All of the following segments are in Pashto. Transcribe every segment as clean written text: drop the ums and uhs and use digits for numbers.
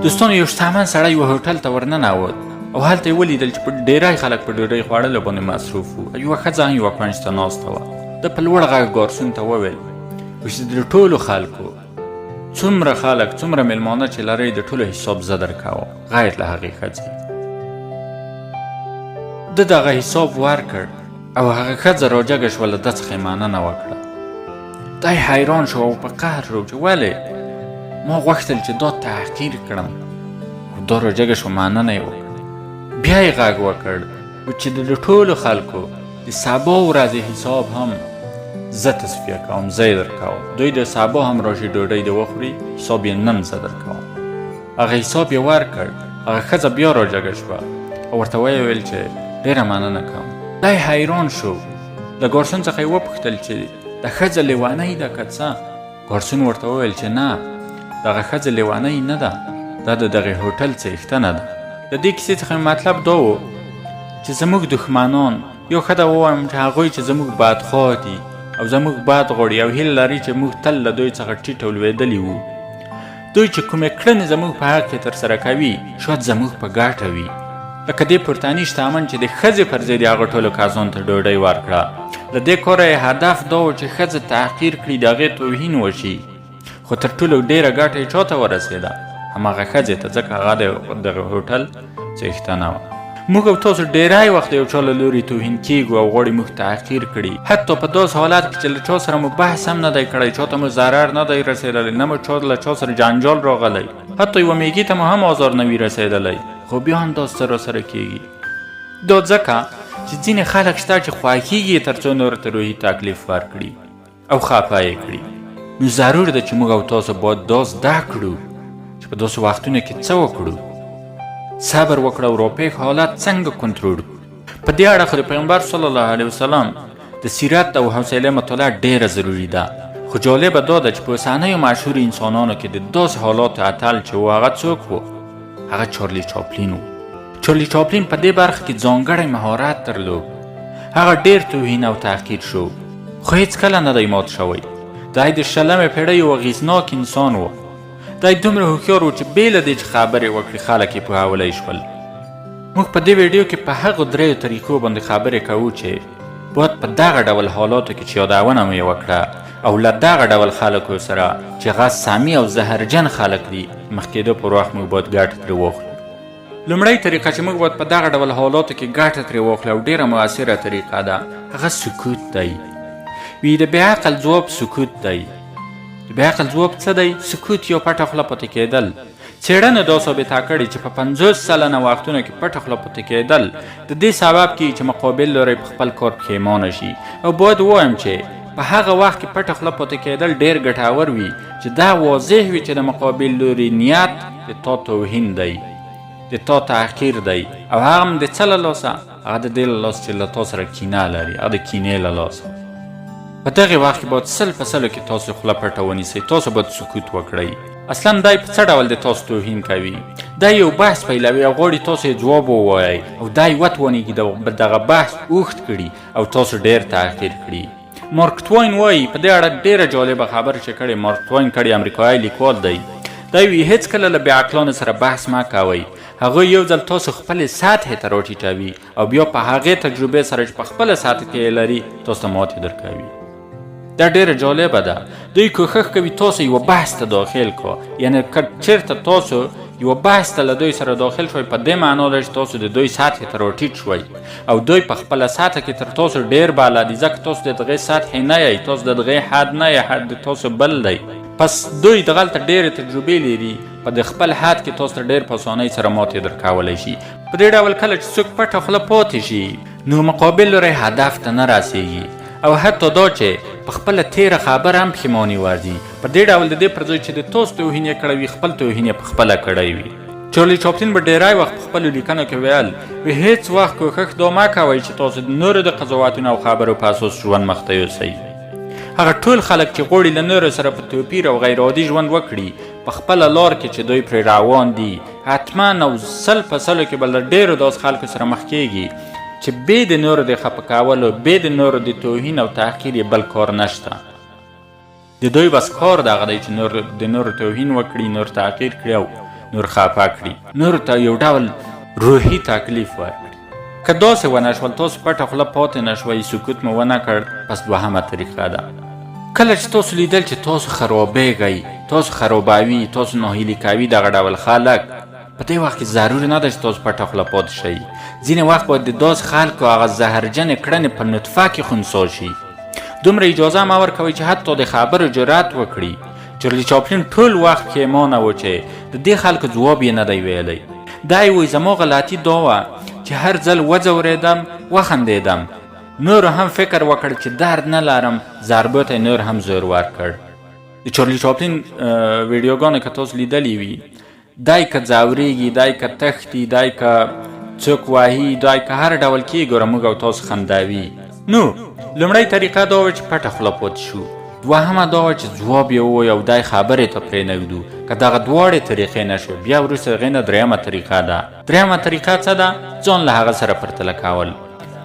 دوستانو، یو شتمن سړی یوه هوټل ته ورننوت او هلته یې ولیدل چې په ډیری خلک په ډوډۍ خوړلو باندې مصروف وو او یوه ښځه هم یوه کونج ته ناسته وه. ده په لوړ غږ ګارسون ته وویل چې د ټولو خلکو څومره خلک، څومره میلمانه چې لرئ، د ټولو حساب زه درکوم، غیر له هغې ښځې. ده دغه حساب ورکړ او هغه ښځه راجګه شوه، له ده څخه یې مننه وکړه. دی حیران شو او په قهر شو چې ولې ما غوښتل چې دا تحقیر کړم او دا راجګه شوه، مننه یې وکړه. بیا یې غږ وکړ چې د ټولو خلکو د سبا ورځې حساب هم زه تصفیه کوم، زه یې درکوم. دوی د سبا هم راشي ډوډۍ دې وخوري، حساب یې نن زه درکوم. هغه حساب یې ورکړ. هغه ښځه بیا راجګه شوه او ورته ویې ویل چې ډېره مننه کوم. دی حیران شو، له ګارسون څخه یې وپوښتل چې د ښځه لیونۍ ده که څه؟ ګارسون ورته وویل چې نه، دغه ښځه لیونۍ نه ده، دا د دغې هوټل څښتنه ده. د دې کیسې څخه مې مطلب دا و چې زموږ دښمنان، یو ښه ده ووایم چې هغوی چې زموږ بدخواه دي او زموږ بد غواړي او هیله لري چې موږ تل له دوی څخه ټیټ او لوېدلي وو، دوی چې کومې کړنې زموږ په حق کې ترسره کوي شاید زموږ په ګټه وي. لکه دې پورتني شتمن چې د ښځې پر ځای د هغه ټولو کسانو ته ډوډۍ ورکړه، له دې کاره یې هدف دا و چې ښځه تحقیر کړي، د هغې توهین وشي، خو تر ټولو ډېره ګټه یې چا ته ورسېده؟ هماغه ښځې ته، ځکه هغه د دغه هوټل څښتنه وه. موږ او تاسو ډیری وخت د یو چا له لوري توهین کیږو او غواړي موږ تحقیر کړي، حتی په داسې حالت کې چې له چا سره مو بحث هم نه دی کړی، چا ته مو ضرر نه دی رسېدلی، نه مو چا له چا سره جنجال راغلی، حتی یوه میږي ته مو هم آزار نه وي رسېدلی، خو بیا هم داسې څه راسره کیږي. دا ځکه چې ځینې خلک شته چې خوښیږي تر څو نورو ته روحي تکلیف ورکړي او خفه یې کړي. نو ضرور ده چې موږ او تاسو باید دا زده کړو چې په داسې وختونو کې څه وکړو، صبر وکړو او راپېښ حالت څنګه کنټرول کړو. په دې اړه خو د پیغمبر صلی الله علیه وسلم د سیرت او حوصلې مطالعه ډېره ضروري ده. خو جالبه دا ده چې په اوسنیو مشهور انسانانو کې د داسې حالاتو اتل چې و، هغه څوک و؟ هغه چارلی چاپلین و. چارلی چاپلین په دې برخه کې ځانګړی مهارت درلود. هغه ډېر توهین او تحقیر شو، خو هیڅکله نه دی مات شوی. دی د شلمې پېړۍ یو اغېزناک انسان و. دی دومره هوښیار و چې بې له دې چې خبرې وکړي خلک یې پوهولی شول. موږ په دې ویډیو کې په هغو دریو طریقو باندې خبرې کوو چې باید په دغه ډول حالاتو کې چې یادونه مو یې وکړه او له دغه ډول خلکو سره چې هغه سمي او زهرجن خلک دي مخ کېدو پر وخت موږ باید ګټه ترې واخلو. لومړۍ طریقه چې موږ باید په دغه ډول حالاتو کې ګټه ترې واخلو او ډېره مؤثره طریقه ده، هغه سکوت دی. وی د بې عقل ځواب سکوت دی. د بې عقل ځواب څه دی؟ سکوت یا پټه خوله پاتې کېدل. څېړنو دا ثابته کړې چې په 50% وختونو کې پټه خوله پاتې کېدل د دې سبب کېږي چې مقابل لوری په خپل کار پښېمانه شي. او باید ووایم چې په هغه وخت کې پټه خوله پاتې کېدل ډېر ګټور وي چې دا واضح وي چې د مقابل لوري نیت د تا توهین دی، د تا تحقیر دی، او هغه هم د څه له لاسه؟ هغه د دې له لاسه چې له تا سره کینه لري، هغه د کینې له لاسه. په دغې وخت کې باید 100% کې تاسو خوله پټه ونیسئ، تاسو باید سکوت وکړئ. اصلا دی په څه ډول د تاسو توهین کوي؟ دی یو بحث پیلوي او غواړي تاسو یې ځواب ووایئ او دی وتوانیږي دغه بحث اوږد کړي او تاسو ډېر تحقیر کړي. مارک تواین وایي، په دې اړه ډېره جالبه خبره چې کړې، مارک تواین کړې، امریکایي لیکوال دی. دی وایي هېڅکله له بې عقلانو سره بحث مه کوئ، هغوی یو ځل تاسو خپلې سطحې ته راټیټوي او بیا په هغې تجربې سره چې په خپله سطح کې یې لري تاسو ته ماتې درکوي. دا ډېره جالبه ده. دوی کوښښ کوي تاسو یوه بحث ته داخل کو، یعنی که چېرته تاسو یوه بحث ته له دوی سره داخل شوئ، په دې معنا ده چې تاسو د دوی سطحې ته راټیټ شوئ او دوی په خپله سطح کې تر تاسو ډېر بالا دي، ځکه تاسو د دغې سطحې نه یئ، تاسو د دغې حد نه یئ، حد د تاسو بل دی. پس دوی دغلته ډېرې تجربې لري، په د خپل حد کې تاسو ته ډېر په اسانۍ سره ماتې درکولی شي. په دې ډول کله چې څوک پټه خوله پاتې شي نو مقابل لوری هدف ته نه رسېږي او حتی دا چې په خپله تېره خبره هم پښېماني ورځي. په دې ډول د دې پر ځای چې د تاسو توهین یې کړی وي، خپل توهین یې په خپله کړی وي. چارلی چاپلین به ډیری وخت په خپلو لیکنو کې ویل، وی هیڅ وخت کوښښ دا مه کوئ چې تاسو د نورو د قضاوتونو او خبرو په اساس ژوند مخته یوسئ. هغه ټول خلک چې غواړي له نورو سره په توپیر او غیرعادي ژوند وکړي، په خپله لار کې چې دوی پرې روان دي، حتما او 100% کې به له ډېرو داسې خلکو سره مخ کېږي چې بې د نورو د خفه کولو، بې د نورو د توهین او تحقیر یې بل کار نشته. د دوی بس کار دغه دی چې نور د نورو توهین وکړي، نور تحقیر کړي او نور خفه کړي، نورو ته یو ډول روحي تکلیف ورکړي. که داسې ونه شول، تاسو پټه خوله پاتې نه شوئ، سکوت مو ونه کړ، پس دوهمه طریقه ده. کله چې تاسو لیدل چې تاسو خرابېږئ، تاسو خرابوي، تاسو ناهیلي کوي دغه ډول خلک، په دې وخت کې ضروري نه ده چې تاسو پټه خوله پاتې شئ. ځینې وخت باید د داسې خلکو هغه زهرجنې کړنې په نطفه کې خنثا شي. دومره اجازه مه ورکوئ چې حتی د خبرو جرأت وکړي. چارلي چاپلین ټول وخت پښېمانه و چې د دې خلکو ځواب یې نه دی ویلی. دی وایي زما غلطي دا وه چې هر ځل وځورېدم، وخندېدم. نورو هم فکر وکړ چې درد نه لرم، ضربو ته یې نور هم زور ورکړ. د چارلي چاپلین ویډیوګانې که تاسو لیدلې وي، دی که ځورېږي، دی که تښتي، دی که څوک وهي، دی که هر ډول کېږي، ګوره موږ او تاسو خندوي. نو لومړی طریقه دا وه چې پټه خوله پاتې شو، دوهمه دا وه چې ځواب یې ووایو او دی خبرې ته پرېنږدو. که دغه دواړې طریقې نه شوې، بیا وروسته هغې نه درېیمه طریقه ده. درېیمه طریقه څه ده؟ ځان له هغه سره پرتله کول.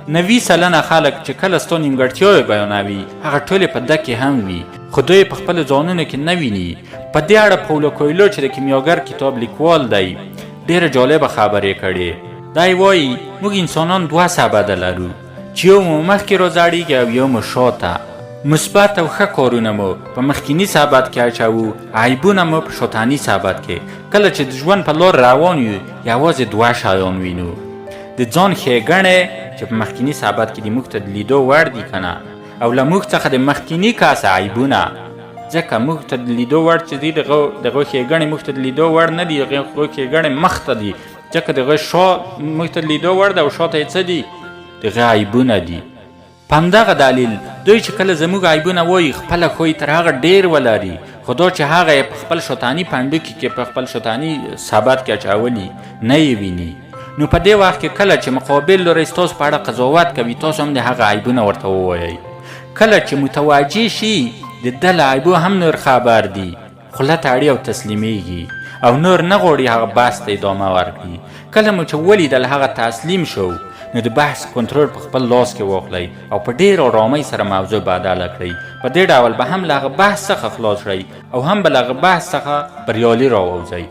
90% خلک چې کله ستا نیمګړتیاوې بیانوي، هغه ټولې په ده کې هم وي، خو دوی یې په خپلو ځانونو کې نه ویني. په دې اړه پاولو کویلو چې د کیمیاګر کتاب لیکوال دی، ډېره جالبه خبرې یې کړې. دی وایي موږ انسانان دوه سبده لرو چې یو مو مخکې راځړېږي او یو مو شاته. مثبت او ښه کارونه مو په مخکیني سبد کې اچوو، عیبونه مو په شاتني سبد کې. کله چې د ژوند په لار روان یو، یوازې دوه شیان وینو: د ځان ښېګڼې چې په مخکیني سبد کې دي، موږ ته د لیدو وړ دي که نه، او له موږ څخه د مخکیني کس عیبونه، ځکه موږ ته د لیدو وړ چې دي، د هغه ښېګڼې موږ ته د لیدو وړ نه دي، د هغه ښېګڼې مخته دي، ځکه د هغه شا موږ ته د لیدو وړ ده او شاته یې څه دي؟ د هغه عیبونه دي. په همدغه دلیل دوی چې کله زموږ عیبونه وایي، خپله ښویي تر هغه ډېر ولري، خو دا چې هغه یې په خپل شتاني پنډوکي کې، په خپل شتاني سبد کې اچولي، نه یې ویني. نو په دې وخت کې کله چې مقابل لوری ستاسو په اړه قضاوت کوي، تاسو هم د هغه عیبونه ورته ووایئ. کله چې متوجه شي د ده له عیبو هم نور خبر دي، خوله تړي او تسلیمیږي او نور نه غواړي هغه بحث ته ادامه ورکړي. کله مو چې ولیدل هغه تسلیم شو، نو د بحث کنټرول په خپل لاس کې واخلئ او په ډېر آرامۍ سره موضوع بدله کړئ. په دې ډول به هم له هغه بحث څخه خلاص شئ او هم به له هغه بحث څخه بریالي راووځئ.